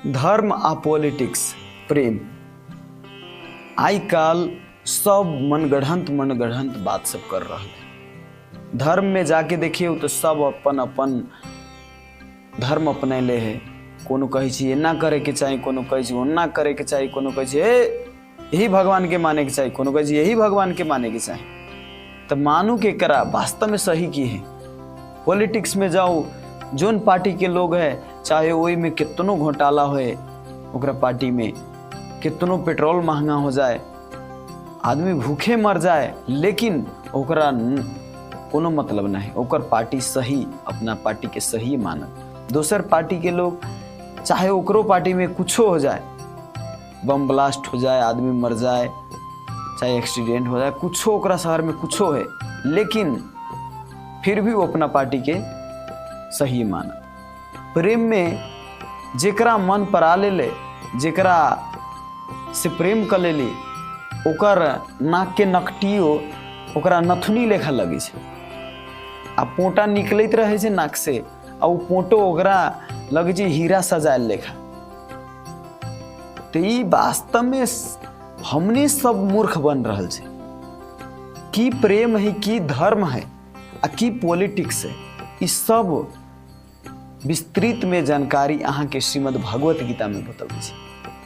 धर्म आ पॉलिटिक्स प्रेम आइ काल्हि सब मनगढ़ंत मनगढ़ंत बात सब कर रहल है। धर्म में जाके देखियौ तऽ सब अपन अपन धर्म अपनैले है। कोनो कहै छै एना करैके चाही, कोनो कहै छै ओना करैके चाही, कोनो कहै छै हे यही भगवानके मानैके चाही, कोनो कहै छै यही भगवानके मानैके चाही। तऽ मानू के करा वास्तवमे सही की है? पॉलिटिक्समे जाउ, जोन पार्टीके लोग है, चाहे ओहिमे कितनो घोटाला होए, ओकरा पार्टीमे कितनो पेट्रोल महंगा हो जाए, आदमी भूखे मर जाए, लेकिन ओकरा कोनो मतलब नहि, ओकर पार्टी सही, अपना पार्टीके सही मानत। दोसर पार्टीके लोग चाहे ओकरो पार्टीमे कुछो हो जाए, बम ब्लास्ट हो जाए, आदमी मर जाए, चाहे एक्सीडेंट हो जाए, कुछो ओकरा शहरमे कुछो है, लेकिन फिर भी वो अपना पार्टीके सही मानत। प्रेममे जेकरा मन पर आ लेले, जेकरा से प्रेम कऽ लेली, ओकर नाकके नकटियो ओकरा नथुनी लेखा लगै छै आ पोटा निकलैत रहै छै नाक से, आ ओ पोटो ओकरा लगै छै हीरा सजायल लेखा। तऽ ई वास्तवमे हमने सब मूर्ख बन रहल छै। की प्रेम है, की धर्म है आ की पॉलिटिक्स है, ई सब विस्तृत में जानकारी अहाँके श्रीमद् भगवत गीता में बतबै छै।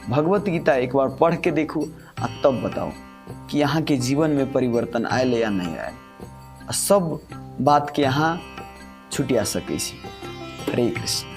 भगवत गीता एक बार पढ़ के देखू आ तब बताउ कि अहाँके जीवन में परिवर्तन आयल या नहि आयल, आ सब बात के अहाँ छुटिया सकै छी। हरे कृष्ण।